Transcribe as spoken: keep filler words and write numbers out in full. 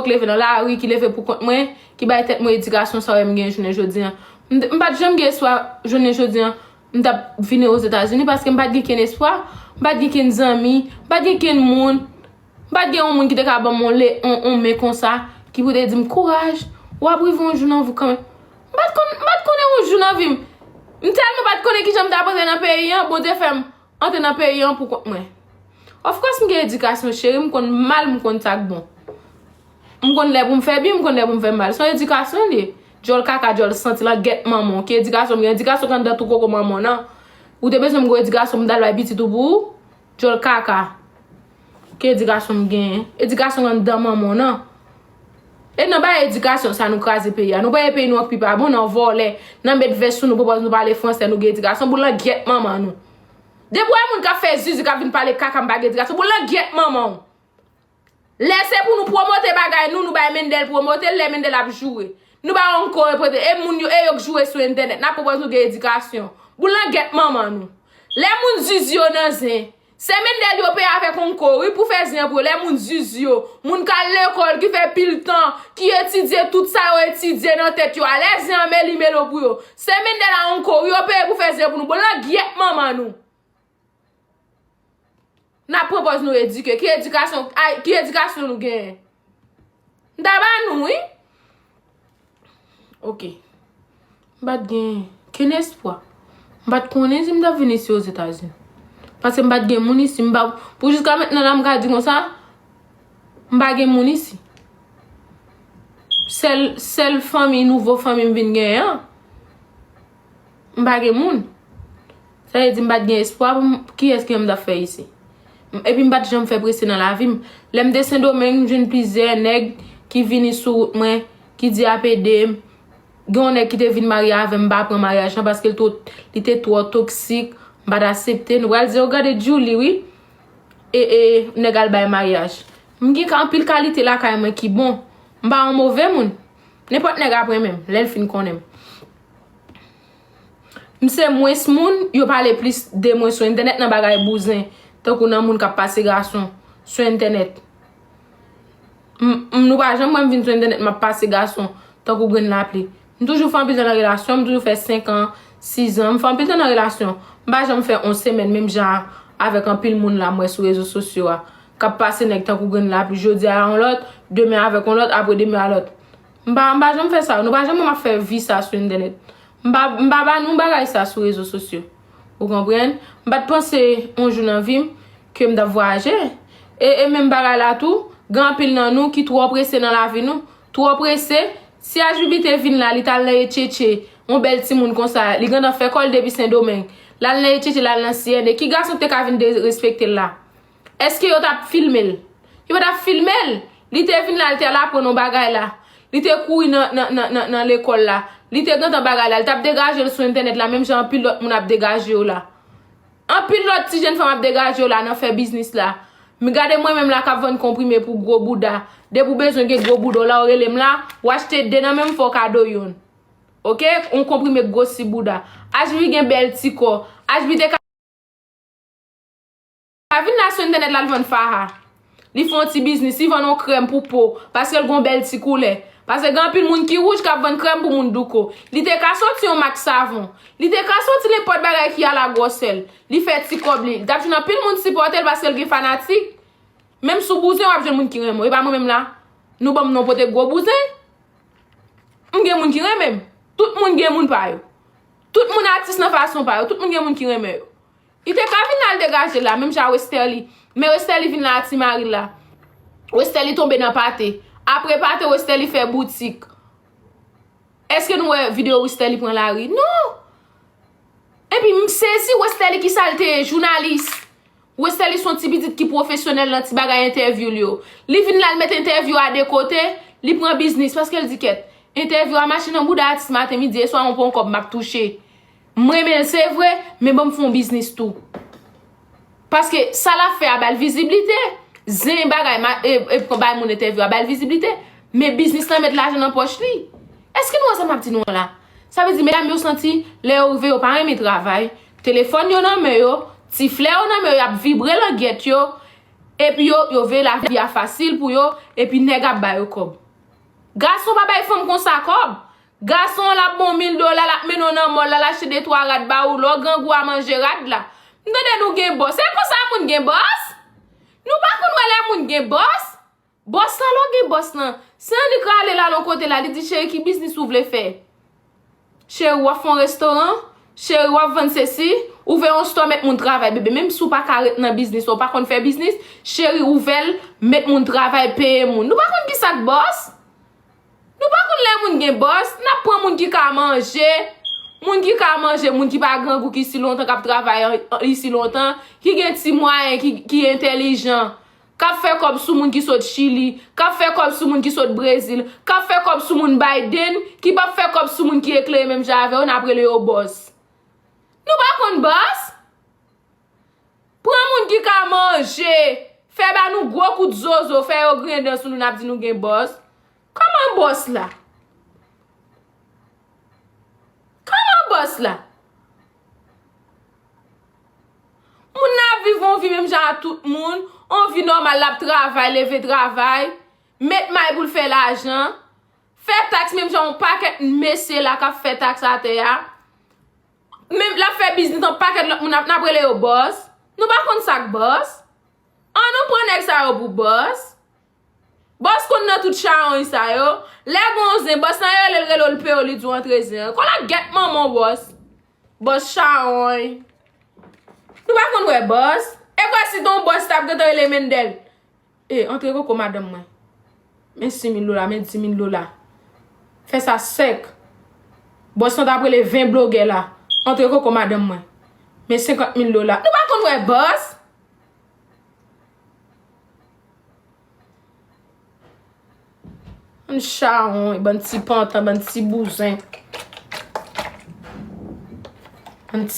k leve nan lari, ki leve pou kont mwen, ki bay tèt mwen edikasyon sa yo m gen jounen jodi an. M, m pa t janm gen espwa jounen jodi an m t ap vini Ozetazini paske m pa t gen kenn espwa, m pa t gen kenn zanmi, m pa t gen kenn moun, m pa t gen yon moun ki te ka ban m yon, le, yon, yon men konsa, ki pou te di m, "Kouraj, w ap rive yon jou nan vi w kanmenm." M pa t konn, m pa t konnen yon jou nan vi m. M tèlman pa t konnen kijan m t ap antre nan peyi an, Bondye fè m antre nan peyi an pou kont mwen. Of course, m gen edikasyon, cheri, m konn mal, m konn sa k bon. M konn lè pou m fè byen, m konn lè pou m fè mal. Se yon edikasyon li ye. Djòl kaka, djòl santi, langèt manman w. Ki edikasyon m gen? Edikasyon k anndan twou koko manman w nan. Ou te bezwen m gen edikasyon pou m t al bay pitit ou pou ou? Djòl kaka. Ki edikasyon m genyen? Edikasyon k anndan manman w nan. E nan bay edikasyon sa nou kraze peyi a. Nou bay peyi nou anpi pa bon nan vòlè, nan met vès sou nou, pou nou pale fransè, nou gen edikasyon. Boul langèt manman nou. Depi w wè moun k ap fè zuzu, k ap vin pale kaka, m pa gen edikasyon. Boul langèt manman w. Lè se pou nou pwomote bagay nou, nou bay Mendel pwomote l, lè Mendel ap joure. Nou bay Onko pwomote, e moun yo, e yo k joure sou entènèt. N ap pwopòz nou gen edikasyon. Boul langèt manman nou. Lè moun zuzu yo nan zen, se Mendel yo peye avèk Onko, wi, pou fè zen an pou yo. Lè moun zuzu yo, moun k al lekòl, ki fè pil tan, ki etidye tout sa yo etidye nan tèt yo a, lè zen an meli melo pou yo, se Mendel a Onko, wi, yo peye pou fè zen an pou nou. Boul langèt manman nou. N ap pran pòz nou edike. Ki edikasyon, ay, ki edikasyon nou genyen? M ta ba nou, wi. Ok. M pa t gen kenn espwa. M pa t konnen si m t ap vin isi Ozetazini. Paske m pa t gen moun isi. M pa, pou jiska mentnan la, m ka di konsa, m pa gen moun isi. Sèl, sèl fanmi, nouvo fanmi m vin genyen an, m pa gen moun. Sa vle di m pa t gen espwa pou m, kiyès ki m t ap fè isi? M, epi m pa t janm fè prese nan lavi m. Lè m te Sendomeng, m jwenn plizyè nèg ki vini sou wout mwen, ki di y ap ede m. Gen yon nèg ki te vin marye avè m, m pa pran maryaj lan paske l twò, li te twò toksik, m pa t aksepte. Nou pral di, "O, gade Djouly, wi." E, e, nèg al bay maryaj. M gen ka, anpil kalite lakay mwen ki bon. M pa yon move moun. Nenpòt nèg ap renmen m, lè l fin konnen m. M se mwens moun, yo pale plis de mwen sou entènèt nan bagay bouzen, tankou nan moun k ap pase gason sou entènèt. M, m, nou pa janm wè m vin sou entènèt, m ap pase gason tankou grenn lapli. M toujou fè anpil tan nan relasyon, m toujou fè senk an, sis an, m fè anpil tan nan relasyon. M pa janm fè yon semèn menm jan avèk anpil moun la m wè sou rezo sosyo a, k ap pase nèg tankou grenn lapli, jodi a yon lòt, demen avèk yon lòt, apre demen a lòt. M pa, m pa janm fè sa. Nou pa janm wè m ap fè vi sa sou entènèt. M pa, m pa ba nou bagay sa sou rezo sosyo. Ou konprann? M pa t panse yon jou nan vi m ke m t ap vwayaje. E, e menm bagay la tou, gen anpil nan nou ki twò prese nan lavi nou. Twò prese. Si H B B te vin la, li t al nan Etchetche, yon bèl timoun konsa, li gentan fè kò l depi Sendomeng. L al nan Etchetche, l al nan C N A. Ki gason te ka vin derespekte l la? Èske yo t ap filme l? Yo pa t ap filme l. Li te vin la, li te al aprann yon bagay la. Li te kouri nan, nan, nan, nan, nan lekòl la. Li te gentan bagay la. Li t ap degaje l sou entènèt la, menm jan anpil lòt moun ap degaje yo la. Anpil lòt ti jèn fanm ap degaje yo la nan fè biznis la. M gade mwen menm la k ap vann konprime pou gwo bouda. Depi w bezwen gen gwo bouda w la, w rele m la, w achte de nan men m, fè w kado youn. Oke? Yon konprime k gwosi bouda. H B B gen bèl ti kò. H B B te ka Ka vin la sou entènèt la, l vann faha. Li fè yon ti biznis, li vann yon krèm pou po, paske l gon bèl ti koulè. Paske gen anpil moun ki wouj k ap vann krèm pou moun douko. Li te ka soti yon mak savon. Li te ka soti nenpòt bagay ki a la gwòsè l. Li fè ti kòb li. Li t ap jwenn anpil moun sipòte l paske l gen fanatik. Menm si w bouzen, w ap jwenn moun ki renmen w. E pa mwen menm la. Nou ban m non pote gwo bouzen. M gen moun ki renmen m. Tout moun gen moun pa yo. Tout moun atis nan fason pa yo. Tout moun gen moun ki renmen yo. Li te ka vin al degaje la, menm jan Westerlie. Men Westerlie vin la a ti mari l la. Westerlie tonbe nan pate. Apre pate, Westerlie fè boutik. Èske nou wè videyo Westerlie pran lari? Non! Epi m sezi, Westerlie ki sa l te ye, jounalis. Westerlie se yon ti pitit ki pwofesyonèl nan ti bagay entèvyou l yo. Li vin la, l met entèvyou a de kote, li pran biznis, paske l di kèt. Entèvyou a mache nan bouda atis maten, midi e swa, m pran yon kòb m ap touche. M renmen l, se vre, men ban m fè yon biznis tou. Paske sa l ap fè a ba l viziblite. Zen bagay, ma, e, e, pran bay moun entèvyou a ba l viziblite. Men biznis lan met lajan nan pòch li. Èske nou wè sa m ap di nou an la? Sa vle di, medam yo santi, lè yo rive, yo pa renmen travay. Telefòn yo nan men yo, ti flè yo nan men yo, y ap vibre langèt yo. Epi yo, yo vle lavi a fasil pou yo, epi nèg ap ba yo kòb. Gason pa bay fanm konsa kòb. Gason l ap bon mil dola, l ap mennen w nan mòl la, l achte de twa rad ba ou, lè w grangou a manje rad la. M tande nou gen bòs. E konsa moun gen bòs? Nou pa konn wè lè moun gen bòs? Bòs la, lè w gen bòs lan, se annik rale l al yon kote la, li di, cheri, ki biznis ou vle fè? Cheri, w ap fè yon restoran? Cheri, w ap vann sesi? Ouvè yon store, met moun travay, bebe. Menm si w pa ka ret nan biznis, ou pa konn fè biznis, cheri, ouvè l, met moun travay, peye moun. Nou pa konn ki sa k bòs? Nou pa konn lè moun gen bòs? N ap pran moun ki ka manje, moun ki ka manje, moun ki pa grangou, ki isi lontan, k ap travay an, an, isi lontan, ki gen ti mwayen, ki, ki entèlijan, k ap fè kòb sou moun ki sot Chili, k ap fè kòb sou moun ki sot Brezil, k ap fè kòb sou moun Biden, ki p ap fè kòb sou moun ki eklere menm jan avè yo, n ap rele yo bòs. Nou pa konn bòs? Pran moun ki ka manje, fè ba nou gwo kout zozo, fè yo griyen dan sou nou, n ap di nou gen bòs. Kòman bòs la? Kòman bòs la? Moun nan ap viv yon vi menm jan ak tout moun, yon vi nòmal, l ap travay, leve travay, met may pou l fè lajan, fè taks menm jan yon pakèt mesye la k ap fè taks atè a. Menm l ap fè biznis yon pakèt lòt moun, n ap, n ap rele yo bòs. Nou pa konn sa k bòs? An nou pran nèg sa yo pou bòs. Bòs konn nan tout chawony sa yo. Lè gon zen, bòs lan rele l, rele w, l peye w, li di w antre zen an. Kola gèt manman w bòs. Bòs chawony. Nou pa konn wè bòs? E kwè si t on bòs t ap gentan rele Mendel. E, antre koko madanm mwen. Men sis mil dola, men dis mil dola. Fè sa sèk. Bòs lan t ap rele ven blogè la. Antre koko madanm mwen. Men senkant mil dola. Nou pa konn wè bòs? Bann chawony, bann ti pantan, bann ti bouzen. Bann ti